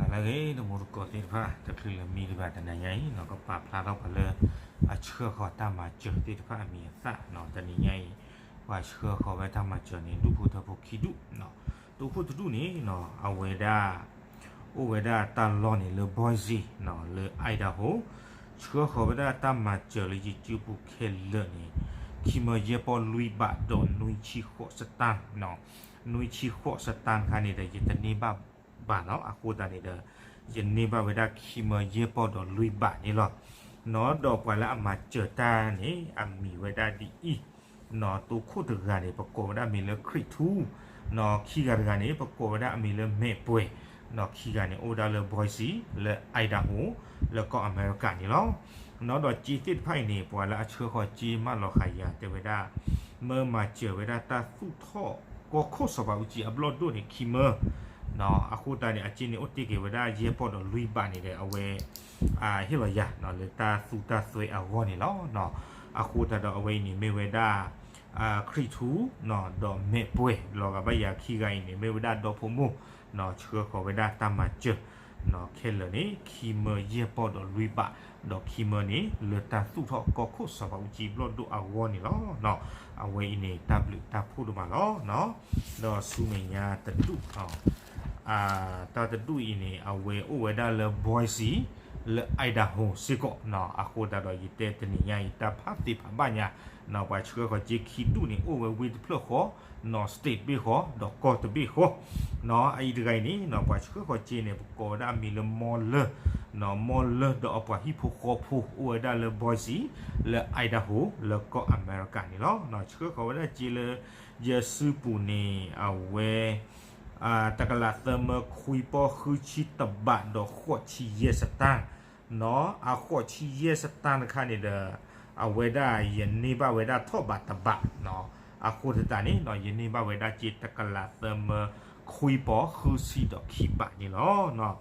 တၢ်လၢအဂ့ၤ တံၤသကိးသ့ၣ်တဖၣ် တချုးလၢမံတဘၣ် တနံၤညါအံၤ ကပာ်ဖျါထီၣ်ပှၤလၢ အဆှၢဃီၤတၢ်မၤစၢၤသ့ၣ်တဖၣ်အမံၤအသၣ်နီၤ. တနံၤညါအံၤ ပှၤဆှၢဃီၤဝဲတၢ်မၤစၢၤန့ၣ် ဒူၣ်ဖိထၢဖိခံဒူၣ်နီၤ. တခိၣ်တဒူၣ်န့ၣ်နီၤ အဝဲဒၣ် အိၣ်ဝဲဒၣ်တၢ်လီၢ်န့ၣ်လၢ Boise နီၤ လၢ Idaho ဆှၢဃီၤဝဲဒၣ်တၢ်မၤစၢၤလၢယစုပူၤခဲလၢာ်န့ၣ် ခံမၢယဲၢ်ပီၢ်လွံၢ်ဘးဒီးနွံဆံဃိးစတၢၢ်နီၤ. နွံဆံဃိးစတၢၢ်တခါန့ၣ်ဒီး ယတန့ၢ်ဘၣ်ဘၣ်နီၤ. အဃိသတးန့ၣ်ဒီး ယန့ၢ်ဘၣ်ဝဲဒၣ်ခံမၢယဲၢ်ပီၢ်ဒီးလွံၢ်ဘးန့ၣ်လီၤ. နီၤ ဒီးပှၤလၢအမၤစၢၤတၢ်န့ၣ် အမံၤဝဲဒၣ်ဒ်အံၤနီၤ. တခိၣ်တဂၤန့ၣ် ပကိးဝဲဒၣ်အမံၤလၢ ခရံာ်ထူနီၤ. ခံဂၤတဂၤန့ၣ် ပကိးဝဲဒၣ်အမံၤလၢ မဲာ်ပှဲၤနီၤ. ခံဂၤန့ၣ် အိၣ်ဝဲဒၣ်လၢ Boise လၢ Idaho လၢကီၢ်အမဲရကၤန့ၣ်လီၤ. နီၤ ဒီးစ့သ့ၣ်တဖၣ်အံၤန့ၣ် ပှၤလၢအဆှၢဃီၤစ့မၢလီၤဃာ်ယၤ တဲဝဲဒၣ် မၢမၤစၢၤဝဲဒၣ်တၢ်သူၣ်ထီၣ်ကီၢ်ခိၣ်စီၤပၤအူကၠံအဘျီၣ်ဒိၣ်န့ၣ် ခံမၢနီၤ. အဃိသတးန့ၣ် အစ့န့ၣ်အိၣ်တ့ၢ်က့ၤဝဲဒၣ်ယဲၢ်ပီၢ်ဒီးလွံၢ်ဘးန့ၣ်ဒီး အဝဲ ဟ့ၣ်လီၤယၤနီၤ လၢတၢ်သူတၢ်သွဲအဂီၢ်န့ၣ်လီၤ. အဃိသတးဒီးအဝဲအံၤန့ၣ်မ့ၢ်ဝဲဒၣ် ခရံာ်ထူနီၤ ဒီးမဲာ်ပှဲၤ လီၤဂာ်ဘၣ်ယၤခံဂၤအံၤန့ၣ် မ့ၢ်ဝဲဒၣ်ဒီဖိမိၢ်နီၤ ဆှၢဃီၤဝဲဒၣ်တၢ်မၤစၢၤနီၤ ခဲလၢာ်န့ၣ် ခံမၢယဲၢ်ပီၢ်ဒီးလွံၢ်ဘး ဒီးခံမၢန့ၣ် လၢတၢ်သူၣ်ထီၣ်ကီၢ်ခိၣ်စီၤပၤအူကၠံဘျီၣ်ဒိၣ်အဂီၢ်န့ၣ်လီၤ. အဝဲအံၤန့ၣ် တၢ်ဘျုးတၢ်ဖှိၣ်ဒိၣ်မးလီၤ. ဒီးဆူမဲာ်ညါတဒူၣ် တၢ်တဒူၣ်အံၤန့ၣ် အဝဲအိၣ်ဝဲဒၣ်လၢ Boise လၢ Idaho စ့ၢ်ကီးနီၤ. အဃိသတးဒီးယတဲတနံၤညါအံၤ တၢ်ဖးသ့ၣ်ဖးဘၣ်ညါနီၤ ပှၤဆှၢဃီၤစ့ခံဒူၣ်န့ၣ် အိၣ်ဝဲဝ့ၢ်တဖျၢၣ်ဃီ နီၤ state ဘ့ၣ်ဃီ ဒီးကီၢ်တဘ့ၣ်ဃီနီၤ. အအံၤတဂၤအံၤန့ၣ်နီၤ ပှၤဆှၢဃီၤစ့န့ၣ် ပကိးဝဲဒၣ်အမံၤလၢ မီလၢနီၤ. မီလၢဒီးအပှၤဟံၣ်ဖိဃီဖိ အိၣ်ဝဲဒၣ်လၢ Boise လၢ Idaho လၢကီၢ်အမဲရကၤန့ၣ်လီၤ. ဆှၢဃီၤဝဲဒၣ်စ့လၢ ယစုပူၤန့ၣ် အဝဲ တကလးသၢမၢခွံပီၢ်ဃုဆံတဘးဒီးဃိးဆံယဲၢ်စတၢၢ်နီၤ. အဃိးဆံယဲၢ်စတၢၢ်တခါန့ၣ်ဒီး အဝဲဒၣ်ယန့ၢ်ဘၣ်ဝဲဒၣ်ထီၣ်ဘးတဘးနီၤ. အဃိသတးန့ၣ်နီၤ ယန့ၢ်ဘၣ်ဝဲဒၣ်စ့တကလးသၢမၢခွံပီၢ်ဃုဆံဒီးခံဘးန့ၣ်လီၤ.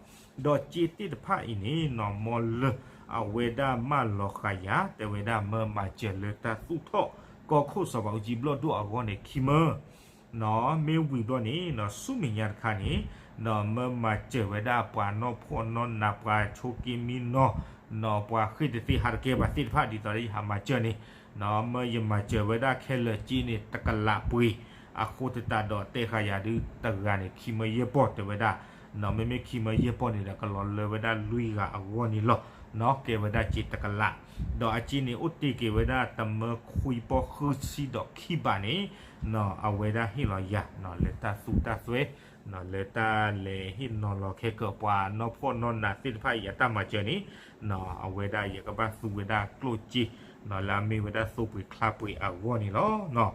ဒီးစ့သ့ၣ်တဖၣ်အံၤန့ၣ်နီၤ မီလၢအဝဲဒၣ်မၢလီၤဃာ်ယၤ တဲဝဲဒၣ်မၢမၤစၢၤလၢတၢ်သူၣ်ထီၣ်ကီၢ်ခိၣ်စီၤပၤအူကၠံဘျီၣ်ဒိၣ်အဂီၢ်န့ၣ် ခံမၢ နီၤ မ့ၢ်ဝံၤဘျီန့ၣ်နီၤ ဆူမဲာ်ညါတခါန့ၣ် နီၤမၢမၤစၢၤဝဲဒၣ်ပှၤနီၢ်ဖှီၣ်နီၢ်နး ပှၤဆိးက့မံနီၤ နီၤ ပှၤဃ့ၢ်တသ့ဟးတကဲဘၣ်သ့ၣ်တဖၣ် ဒ်သိးဒီးယဟးမၤစၢၤန့ၣ် နီၤ မၢယမၤစၢၤဝဲဒၣ်ခဲလၢာ်စ့န့ၣ် တကလးပှ့ၤ အဃိသတးဒီးတဲဃာ်ယၤဒုးတဂၤန့ၣ် ခံမၢယဲၢ်ပီၢ်တဲဝဲဒၣ် နီၤ မ့မ့ၢ်ခံမၢယဲၢ်ပီၢ်န့ၣ်ဒီး ကလီၤလၢဝဲဒၣ်လွံၢ်ဂၤအဂီၢ်န့ၣ်လီၤ. နီၤ ကဲဝဲဒၣ်စ့တကလး ဒီးအစ့န့ၣ်အိၣ်တ့ၢ်က့ၤဝဲဒၣ်တမၢခွံပီၢ်ဃုဆံဒီးခံဘးန့ၣ် နီၤ အဝဲဒၣ်ဟ့ၣ်လီၤယၤ နီၤ လၢတၢ်သူတၢ်သွဲ နီၤ လၢတၢ်လဲၤဟ့ၣ်နီၤလီၤခဲကၢးပှၤနီၢ်ဖှီၣ်နီၢ်နးသ့ၣ်တဖၣ်အံၤအတၢ်မၤစၢၤန့ၣ် နီၤ အဝဲဒၣ်ယကဘၣ်သူဝဲဒၣ်ကျိၣ်စ့ နီၤ လၢအမ့ၢ်ဝဲဒၣ်သိပှ့ၤချါပှ့ၤအဂီၢ်န့ၣ်လီၤ.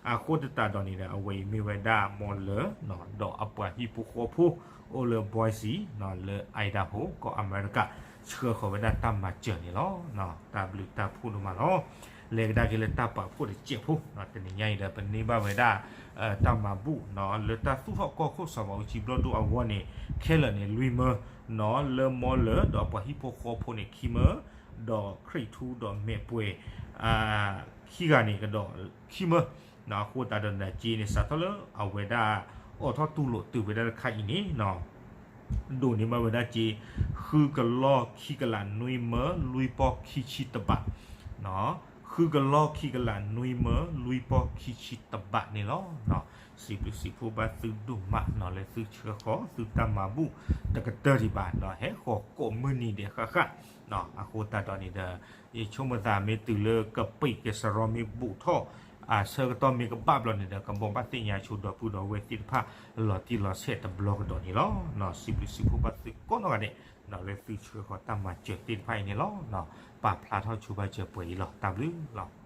အဃိသတးဒီးန့ၣ်ဒီး အဝဲအံၤမ့ၢ်ဝဲဒၣ်မီလၢ နီၤ ဒီးအပှၤဟံၣ်ဖိဃီဖိ အိၣ်လၢ Boise နီၤ လၢ Idaho ကီၢ်အမဲရကၤ ဆှၢဃီၤဝဲဒၣ်တၢ်မၤစၢၤန့ၣ်လီၤ. တၢ်ဘျုးတၢ်ဖှိၣ်ဒိၣ်မးလီၤ. လဲၤကဒါက့ၤလၢတၢ်ပာ်ဖှိၣ်တစဲးဖိ တနံၤညါအံၤဒီး ပန့ၢ်ဘၣ်ဝဲဒၣ် တၢ်မၤဘူၣ်နီၤ လၢတၢ်သူၣ်ထီၣ်ကီၢ်ခိၣ်စီၤပၤအူကၠံဘျီၣ်ဒိၣ်အဂီၢ်န့ၣ် ခဲလၢာ်န့ၣ်လွံၢ်မၢ နီၤ လၢမီလၢ ဒီးအပှၤဟံၣ်ဖိဃီဖိန့ၣ်ခံမၢ ဒီးခရံာ်ထူဒီးမဲာ်ပှဲၤ ခံဂၤန့ၣ်ကဒီးခံမၢ နီၤ အဃိသတးဒီးနၤစ့န့ၣ် စးထီၣ်လၢအဝဲဒၣ် အိးထီၣ်တူၢ်လိာ်တုၤဝဲဒၣ်တခါအံၤန့ၣ်နီၤ ဒိးန့ၢ်ဘၣ်ဝဲဒၣ်စ့ ဃုကလီၢ်ခံကလးနွံမၢလွံၢ်ပီၢ်ခံဆံတဘး ဃုကလီၢ်ခံကလးနွံမၢလွံၢ်ပီၢ်ခံဆံတဘးန့ၣ်လီၤ. စံးဘျုးစံးဖှိၣ်ဘၣ်သုဒိၣ်မးနီၤ လၢသုဆှၢဃီၤ သုတၢ်မၤဘူၣ်တကတၢၢ်ဒံးဘၣ်နီၤ ဟဲဃီၤကိးမုၢ်နံၤဒဲးဃၣ်ဃၣ် အဃိသတးဒီးန့ၣ်ဒီး ယဆိကမိၣ်သးမ့ၢ်တုၤလၢကပံာ်က့ၤစရီမ့ၢ်ဘူးထီၣ် အဆၢကတီၢ်မ့ၢ်ကဘၣ်ဘျီန့ၣ်ဒီး ကဘိးဘၣ်သ့ၣ်ညါဆိဒီပုၢ်ဒီဝဲၢ်သ့ၣ်တဖၣ် လီၤတံၢ်လီၤဆဲးတဘျီကဒီးန့ၣ်လီၤ. စံးဘျုးစံးဖှိၣ်ဘၣ်သုကိးနီၢ်ဂၤဒဲး လၢသုဆှၢဃီၤတၢ်မၤစၢၤသ့ၣ်တဖၣ်အံၤန့ၣ်လီၤ. ပာ်ဖျါထီၣ်ဆိဘၣ်စၢၤပှဲၤအံၤလီၤ. တၢ်ဘျုးလီၤ.